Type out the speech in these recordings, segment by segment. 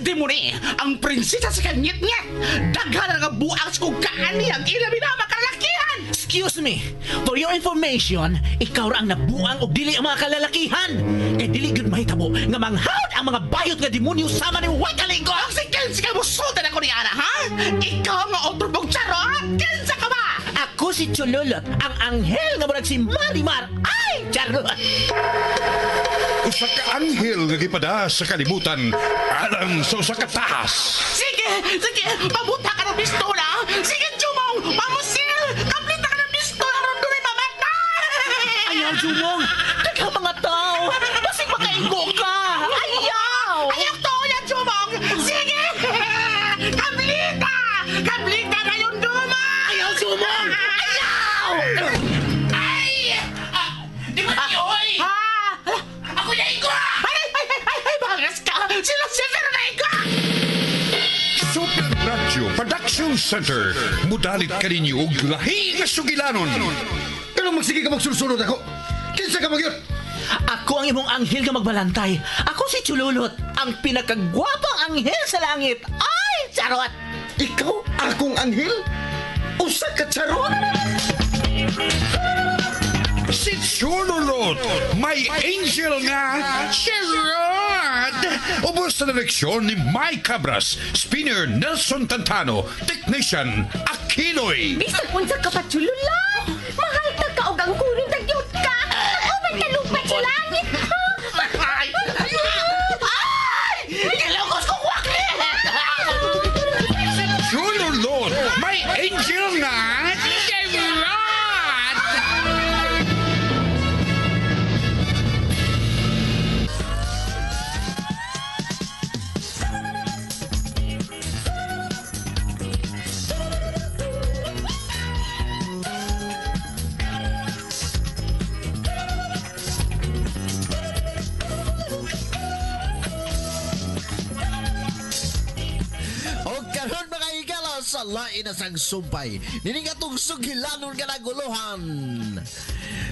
Si Demone, ang prinsesa sa kanyit-nyet. Daghan nga buang sa kong kaani ang ilabi na makalakihan. Excuse me. For your information, ikaw ra ang nabuang og dili ang mga kalalakihan. Kay dili gyud mahitabo nga manghawd ang mga bayot nga demonyo sama ni way kalingo. Ang si Kensi ka musultan ako ni Ana, ha? Ikaw nga otro mong charot? Kinsa ka ba? Ako si Chululot, ang anghel nga murag si Marimar. Ay, charot! Usa ka anghel nga gipada sa kalibutan alang sa usa ka tahas. Sige, sige, pabuta ka ng pistola. Sige, Jumong, pamusil, kaplita ka ng pistola aron dunay mamatay. Ayaw, Jumong! Daghang mga tao! Basig makaingo ka! Ayaw! Ayaw to, yan, Jumong! Sige! Kablita! Kablita na yung duma! Ayaw, Jumong! Ayaw! Ay! Ah, di ba oy? Ha? Ako na ingo! Ay, ay, ay, ay, ay, bangas ka! Sila Lucifer na ingo! Super Radio Production Center. Mudalit kaninyo og lahi nga sugilanon. Pero magsige ka magsulsunod ako. Kinsa ka magyot? Ako ang imong anghel nga magbalantay. Ako si Chululot, ang pinakagwapang anghel sa langit. Ay, charot! Ikaw akong anghel? Usa ka charot? Si Chululot, may angel nga charot! Ubos sa direksyon ni Mike Cabras, spinner Nelson Tantano, technician Aquinoy. Bisag unsa ka pa chululat. Mahal ta ka og ang kuron tagyot ka. Uban ka lupa sa langit. Ay! Ay! Gilugos ko wakli! Si Chululot, may angel nga charot! O karon mga higala sa lain na sang sumpay. Nining atong sugilanon nga naguluhan.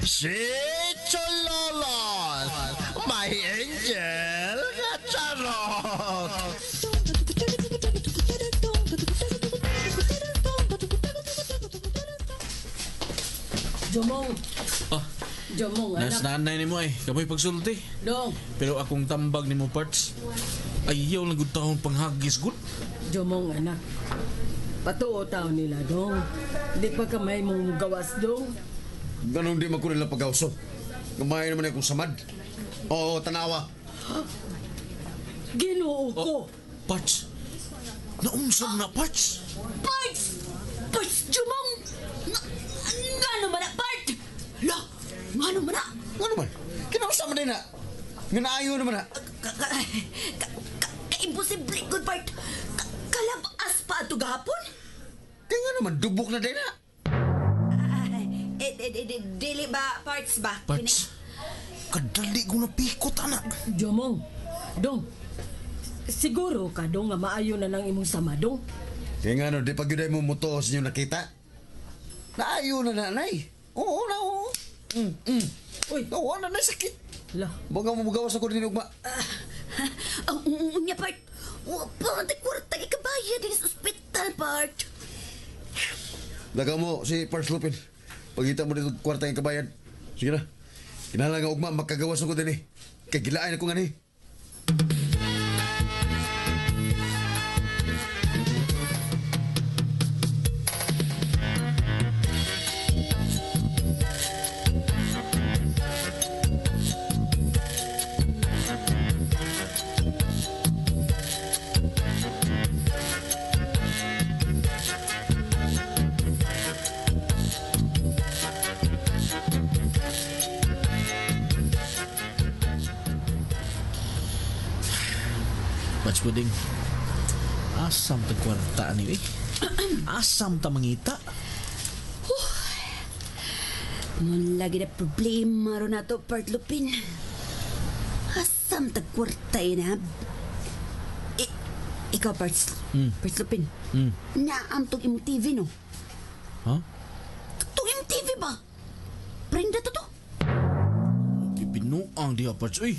Si Chololot, my angel nga charot. Jumong. Oh. Jumong, Nas anak. nanay nimo ay, kamoy pagsulti. Dong, Pero akong tambag nimo parts. Ayaw lang gud taon panghagis gud. Jumong, anak. Patuo tao nila, dong. Di pa kamay mong gawas, dong. Ganun di man ko nila pagawso. Gamay naman akong samad. Oo, tanawa. Ginoo ko. Oh, parts. Naunsam na parts. Parts! Parts, Jumong! Nga naman na, part! La, nga naman na! Nga naman? Kinausa man din na. Nga naayo naman na. Ka-imposible, good part. Kalabas pa ato gahapon? Kaya nga naman, dubok na din na. Dili ba, parts ba? Parts. Kadali ko na pikot anak. Jumong, dong. Siguro ka, dong, nga maayo na nang imong sama, dong. Kaya nga no, di pa gyud mo muto sa inyo nakita. Naayo na nanay. Oo na, oo. Uy. Oo, nanay, sakit. La, Baga mo magawas ako din ugma. Ang unya, part. Wa pa, ang kwarta ikabayad din sa ospital, part. Lagaw mo si Pars Lupin. Pagita mo dito kwarta yung kabayan. Sige na. Kinahanglan nga ugma, makagawas ako din eh. Kay gilain ako nga ni. Batch pudding. Asam ta kwarta ni eh. Asam ta mangita. Mun lagi na problema ron nato, part Lupin. Asam tag kwarta ina. Ikaw, parts, parts Lupin. Naam tong imong TV, no? Ha? Tong imong TV ba? Prenda to to. Pinuang diha parts. Uy.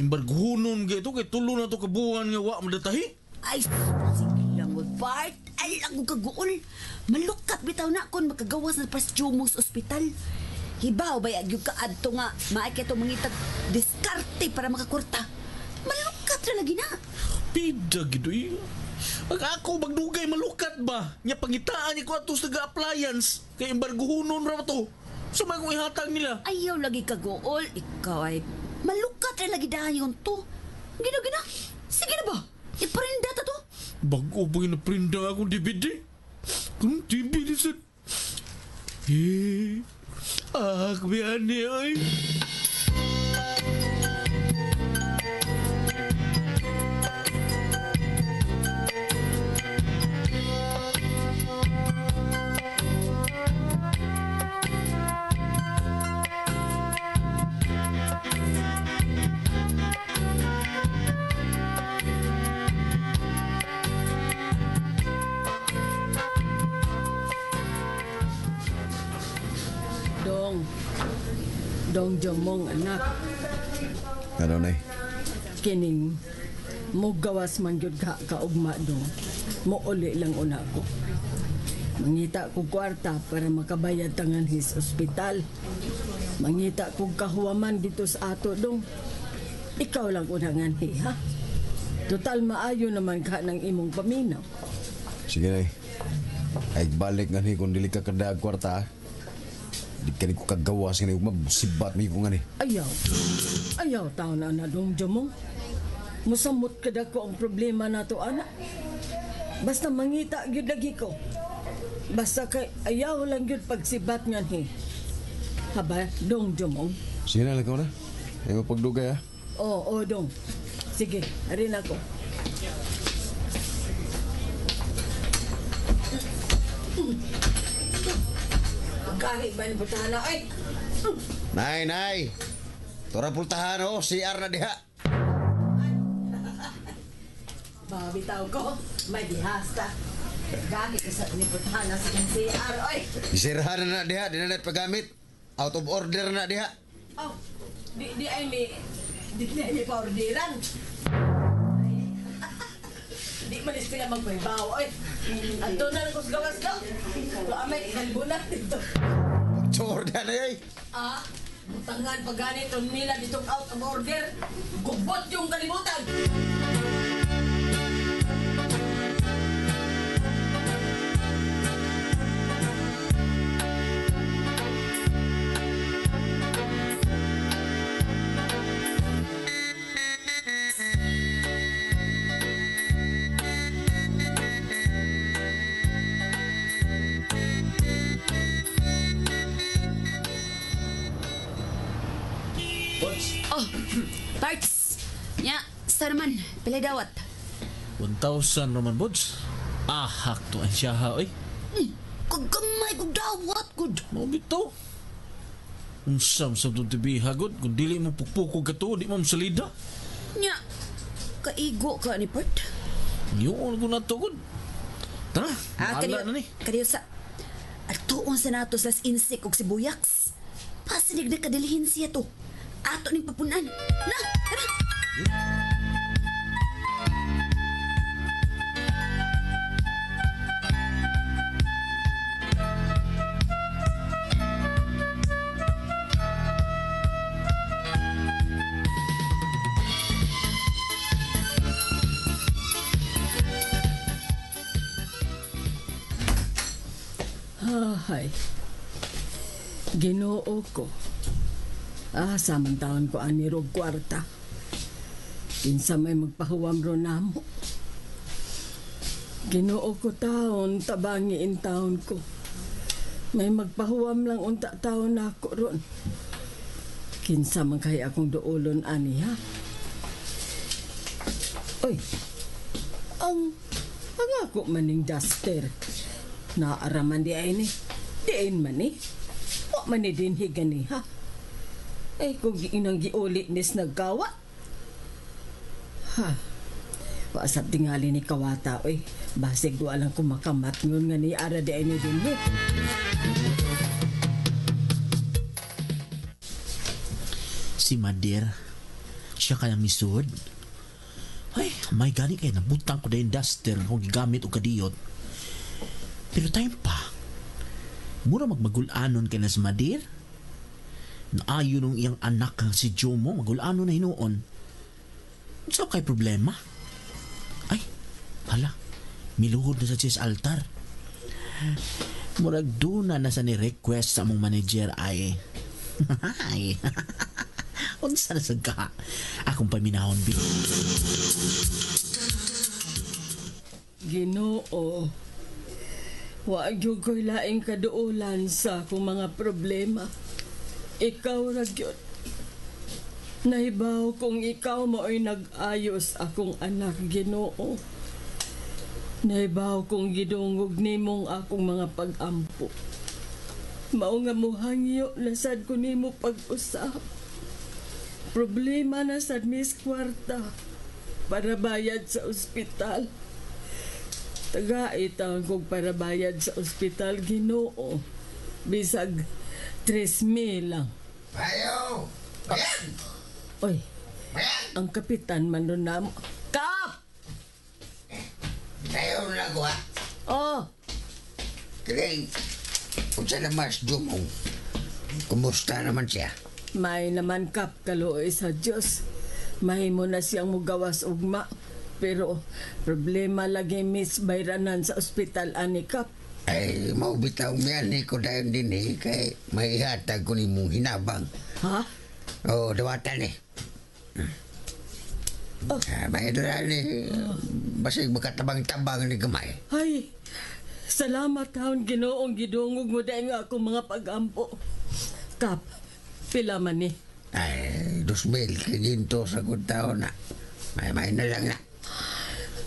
Imbarguhonon kay ito kay tulo na to kabuhan nga wa madatahi. Ay, sige lang mo, Bart. Ay, ako kaguol. Malukat bitaw na kon makagawas na pas Jomo sa ospital. Hibaw ba gyud ka adto nga maay kay to mangitag diskarte para makakurta. Malukat ra lagi na. Pida gid oy. Ag ako magdugay malukat ba? Nya pangitaan ni ko ato sa appliance kay embargohonon ra to. So may kong ihatag nila. Ayaw lagi kaguol. Ikaw ay malukat ra lagi dayon to. Gina gina. Sige na ba? Iparinda ta to. Bago pa ginaprinda akong DVD. Kung TV ni sa... Eh, ah, ani ay. Dong. Dong Jomong anak. Ano, Nay? Kining mugawas man gyud ka kaugma dong. Muuli lang una ko. Mangita ko kwarta para makabayad tangan his ospital. Mangita ko kahuwaman dito sa ato dong. Ikaw lang unangan hi ha. Total maayo naman ka ng imong paminaw. Sige, Nay. Ay, balik nga ni kung dili ka kadag kwarta, ha? Di ka ni ko kagawas nga ni ugma, sibat mi ko nga ni. Ayaw. Ayaw taon na na dong Jomong. Musamot kada ko ang problema nato ana. Basta mangita gyud lagi ko. Basta kay ayaw lang gyud pagsibat nga ni. Haba, dong Jomong. Sige na, lakaw na. Ay, mapagdugay, ha? Oo, oh, dong. Sige, arin ako. Kahit ba ni Butana, ay! Nay, nay! Tora pultahan, oh. CR na diha. Babitaw ko, may dihasta. Gagi ka sa ni Butana sa CR, ay! Isirahan na na diha. Di na na pagamit. Out of order na diha. Oh, di ay may, di ay may paordiran. Di man sila magpaibaw, ay. Anto na lang ko sa gawas daw. Wa may kalbunat dito. Order na, ay. Ah, butangan pag ganito nila ditong out of order. Gubot yung kalibutan. Oh, parts. Nya, sa naman, pilay dawat. 1,000 naman, Bods. Ahak to ang siya ha, oy. Kagamay kog dawat gud. Mao bitaw. Unsam sa itong TV, hagod. Kung dili mo pukpukog ka to, di mo masalida. Nya, kaigo ka ni Bert. Yun ko na to, gud. Tara, Ah, bahala na ni. Kaniyo sa... Atuon sa nato sa insik og sibuyaks. Pasinig na kadilhin siya to. Ato ning papunan. Na, tara! Ay, Ginoo ko. Ah, saman taon ko ani rog kwarta. Kinsa may magpahuwam ro namo. Ginoo ko taon, tabangi in taon ko. May magpahuwam lang unta taon nako ron. Kinsa man kay akong duolon ani ha? Oy. Ang ako maning duster. Naaraman di ay ni. Diin man ni. Wa man ni dinhi gani ha. Ay kung giinang giuli nis nagkawa. Ha. Paasap tingali ni Kawata oy. Basig wa lang kumakamat ngon nga ni ara di ay ni dinhi. Si Madir. Siya kayang misud. Ay, may gani kay nabutang ko dayon duster kung gigamit og kadiyot. Pero time pa. Mura magmagulanon kay na si Madir. Naayo nung iyang anak nga si Jomo, magulanon na hinuon. Unsa kay problema? Ay, hala, miluhod na sa sis altar. Murag duna na sa ni request sa among manager ay. Ay. Unsa na sad ka? Akong paminahon bi. Ginoo, wa gyud ko'y laing kaduolan sa akong mga problema. Ikaw ra gyud. Nahibaw kung ikaw mao'y nag-ayos akong anak, Ginoo. Nahibaw kong gidungog nimong akong mga pag-ampo. Mao nga muhangyo na sad ko nimo pag-usap. Problema na sad mis kwarta para bayad sa ospital. Tagai taon kog para bayad sa ospital, Ginoo. Bisag 3,000 lang. Ayo! Bayan! Oy, Bayan! ang kapitan man nun na mo. Kap! Tayo na ko ha. Oh, Kiling, kung sa namas dumong, kumusta naman siya? May naman kap kaluoy sa Diyos. Mahimo na siyang mugawas ugma. Pero problema lagi miss bayranan sa ospital ani kap. Ay, maubitaw niya ni ko dayon din eh, kay may ihatag ko ni mong hinabang. Ha? Oo, dawatan eh. Oh. Ah, may dala ni, basig makatabang-tabang ni gamay. Ay, salamat taon Ginoong gidungog mo dahil nga akong mga pag-ampo. Kap, pila man ni. Ay, 2,500 sa kung taon na. May na lang na.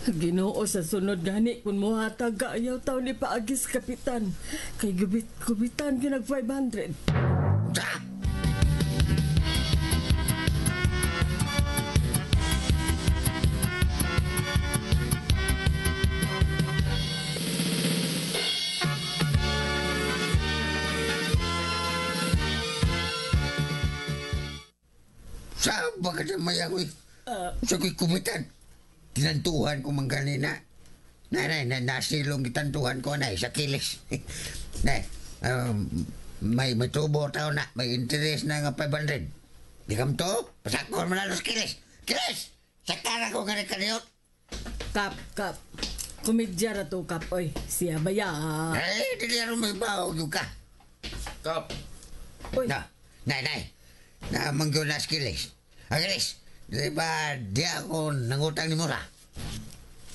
Ginoo sa sunod gani kun mohatag ka ayaw taon ni paagis kapitan. Kay gubit gubitan kinag 500. Sa! Sa ba ka sa mayang uy? Sa ko'y kumitan. Tinantuhan ko man kanina. Nay, nay, nasilong gitantuhan ko nay sa kilis. Nay, may tubo tao na, may interest na nga 500. Di kam to, pasakon mo na los kilis. Kilis! Sakara ko nga kaniyot. Kap, kap. Kumidya ra to kap oy. Siya baya. Ay, dili ro may baog yung ka. Kap, Oy, Na, nay, nay. Na mangyo na kilis. Ah, kilis, di ba di ako nangutang ni Mura?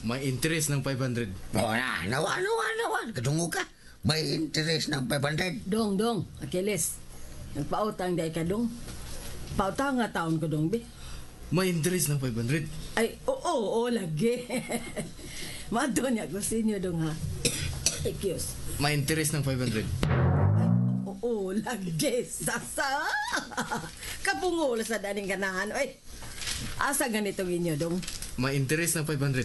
May interest ng 500. Oo na, nawa, nawa, nawa. Kadungo ka. May interest ng 500. dong dong, Achilles. Nagpautang day ka dong. Pautang nga taon ko dong bi. May interest ng 500. Ay, oo, oo, lagi. Mato niya ko sa inyo dong ha. Excuse. May interest ng 500. Ay, oo, lagi. Sasa. Kapungol sa daning ganahan. Ay, asa ganito inyo dong? May interest ng 500.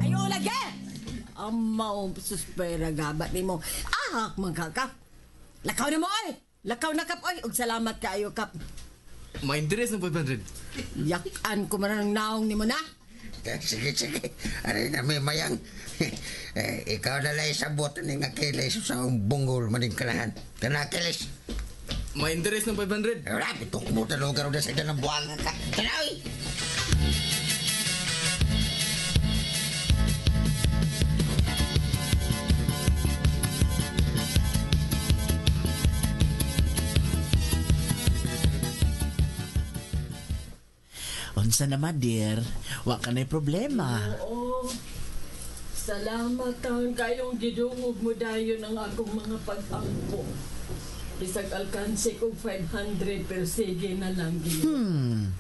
Ay, oo, lagi. Amaw, suspera gabat ni mo. Ahak man ka, kap. Lakaw na mo, oy. Lakaw na, kap, oy. Ug salamat kaayo, kap. May interest ng 500. Yakan ko man ang naong ni mo na. Eh, sige, sige. Aray na may mayang. Eh, ikaw na lang sabot ni nga kilis sa bungol maning kanahan. Kana kilis. May interest ng 500. Wala, pitok mo talaga ro sa ng buwangan ka. Tanaw! Unsa naman, dear? Wa ka na'y problema. Oo. Salamat taon kayong gidungog mo dayon ang akong mga pag-ampo. Bisag alkanse kog 500 pero sige na lang Ginoo.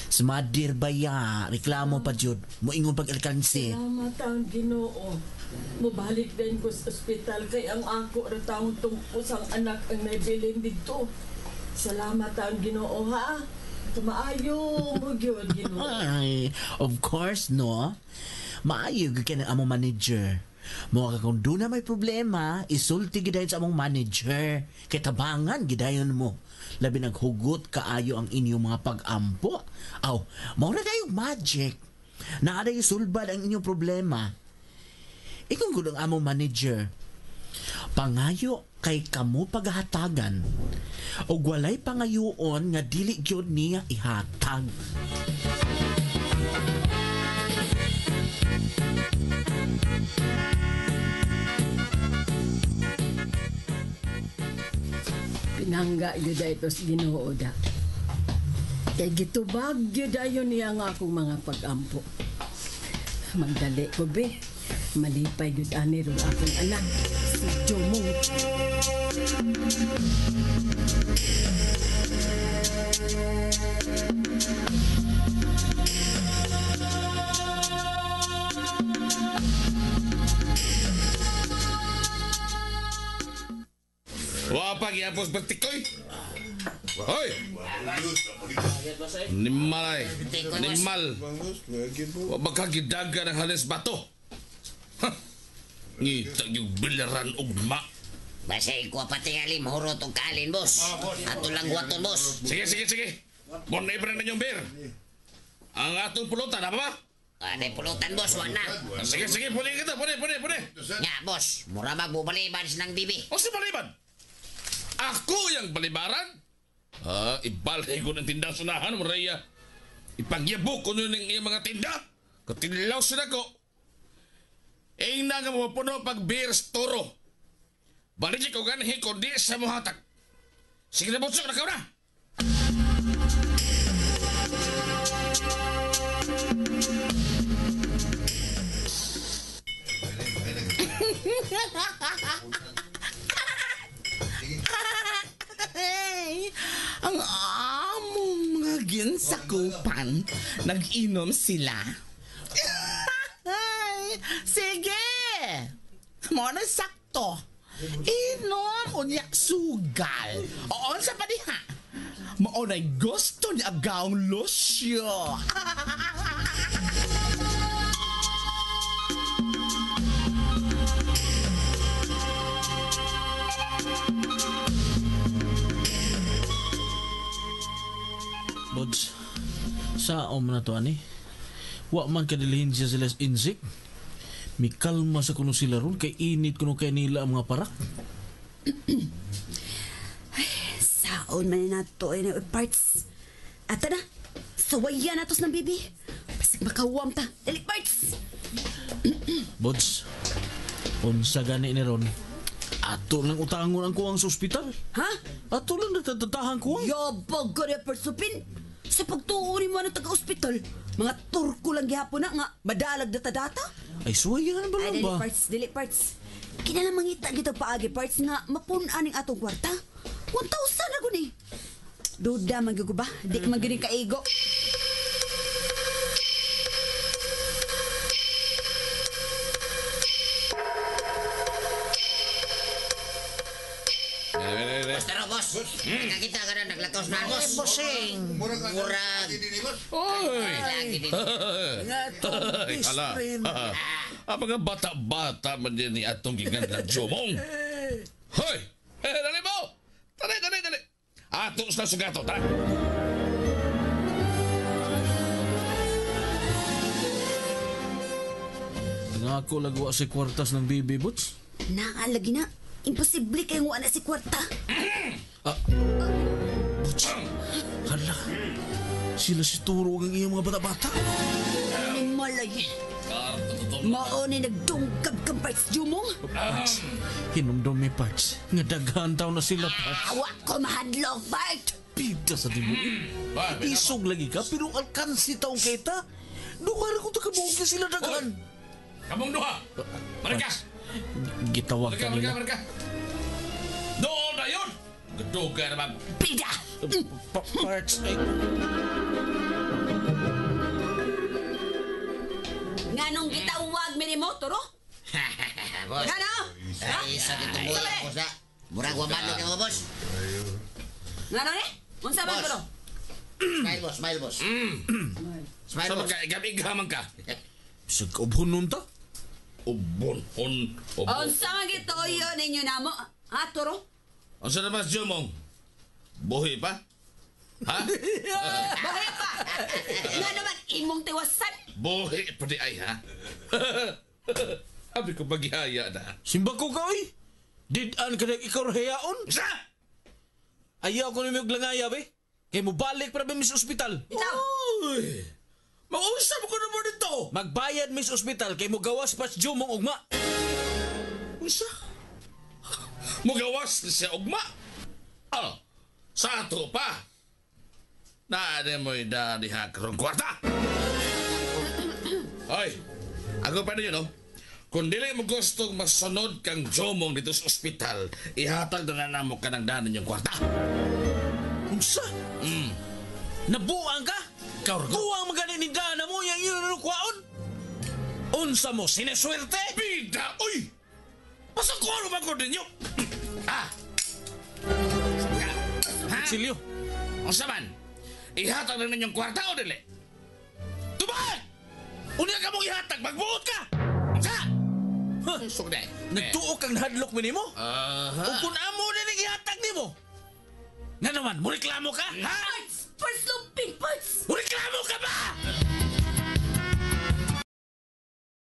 Smadir ba ya? Reklamo pa jud. Moingon pag alkanse. Salamat taon Ginoo. Mubalik din ko sa ospital kay ang ako ra taong tungkos ang anak ang naibilin didto. Salamat taon Ginoo ha. Kumaayo mo gyud Ginoo. Ay, of course, no? Maayo gyud kay ng among manager. Mo ka kung doon na may problema, isulti gidayon sa among manager. Kay tabangan gidayon mo. Labi naghugot kaayo ang inyong mga pag-ampo. Aw, mao na kayong magic. Naaday sulbad ang inyong problema. Ikaw gud ang among manager. Pangayo kay kamo paghatagan. Og walay pangayoon nga dili gyud niya ihatag. Pinangga gyud ito sa Ginoo da. Kay gitubag gyud ayon niya ang akong mga pag-ampo. Magdali ko be. Malipay gyud ani ron akong anak si Jomong. Wa pa gihapos bertikoy. Hoy. Nimalay. Nimal. Wa ba ka gidaga ng halis bato? Ha. Ngita yung bilaran ugma. Basta ikaw patingali, mahurot og kaalin, boss. Ato lang waton, boss. Sige, sige, sige. Bon na na ninyong beer. Ang atong pulutan, apa ba? Ate pulutan, boss, wa na. Sige, sige, puli kita, puli, puli, puli. Nga, boss, mura magbubaliban ng bibi. O si baliban? Ako yung balibaran? Ah, ibalay ko ng tindang sunahan, Maria. Ipagyabok ko nun ng iyong mga tinda. Katilaw sila ko. Ing na nga mapuno pag beer toro. Balik ko ganhi kundi sa muhatag. Sige na, butsok na ka na. Hey, ang among mga ginsakupan, nag-inom sila. Ay, sige! Mo na sakto. Inom unya sugal. Oo sa padiha. Mao na'y gusto ni Agaong Lucio. Bods, sa om na to ani? Wa man kadilhin siya sila sa insik. Mikalma sa kuno sila ron kay init kuno kay nila ang mga parak. Saon man na to ay parts. Ata na, sawayan na tos ng bibi. Basig makawam ta. Dali parts. Bods, unsa gani ni ron? Ato lang utangon ang kuwang sa ospital. Ha? Ato lang natatatahan kuwang. Yabag ka na persupin. Sa pagtuo ni mo ng taga-ospital, mga turko lang gihapon na nga, madalag data-data. Ay, suwayan ba Ay, lang dili ba? parts, dili parts. Kinala mangita gito paagi parts nga mapun-an ning atong kwarta. 1,000 na guni. Duda man gyud ko ba? Di man gyud ni kaigo. Basta ro, boss. Nakakita ka na, naglakaw na, boss. Bossing. Murag. Oy! Lagi din. Ay, hala. Ang mga bata-bata man din ni atong gigan na Jomong. Hoy! Eh, dali mo! Dali, dali, dali! Ato sa sugato, tara! Nga ako lagwa si kwartas ng bibi, Bods. Naa lagi na. Imposible kay wa na si kwarta. Ah, Bods, hala. Sila si Turo ang iyong mga bata-bata. Ni malay. Mao ni nagdungkab kang parts jumong. Parts, hinumdum mi parts. Nga daghan taw na sila, parts. Awa ko mahadlok, Bart. Pita sa tibuin. Isog lagi ka, pero alkansi taong kita. Duha ra ko takabuog sila daghan. Kamong duha! Marika! Gitawag ka Marika, marika, nila. marika! Doon na yun! Gaduga naman! Pida! Parts, ay... Nganong gitawag mi ni mo, Toro? Boss. Ngano? Ay, sa kitong buhay, boss, ha? Murag wa malo kay mo, boss. Ngano ni? Unsa man Boss. Toro? Smile, boss. Smile, boss. Smile, Sa boss. magka, igam-igaman ka. Sa kaubhon nun ta? Ubonhon. Ubon. Unsa man gituyo ninyo namo? Ha, Turo? Unsa naman si Jomong? Buhi pa? Ha? Buhi pa. Nga naman imong tiwasan. Buhi pa di ay ha? Abi ko maghihaya na. Simba ko ka, oy! Didan ka na ikaw rahayaon? Sa! Ayaw ko nimo langaya, be. Kay mo balik para ba sa ospital. Ikaw. Uy! Mausap ko naman dito! Magbayad mis ospital kay mo gawas pas Jumong ugma. Unsa? Mugawas ni siya ugma? Ah, sa ato pa. Naade mo'y dadiha karong kwarta. Hoy, ako pa ninyo, no? Kung dili mo gustong masunod kang Jomong dito sa ospital, ihatag na na namo ka ng danan yung kwarta. Unsa? Nabuang ka? Ikaw, Rgo. Buang magani ni Dana mo yang iyong kwaon? Unsa mo sineswerte? Bida! Uy! Pasakoro ba ko ninyo? Ah! Ha? Silyo. Unsa man? Ihatag na ninyong kwarta o dili? Tubag! Unya ka mong ihatag, magbuot ka! Unsa? Huh. Usok na eh. Nagtuo kang nahadlok mi nimo? Aha. Ug kun amo na ning ihatag nimo. Nga naman, mo reklamo ka? Ha?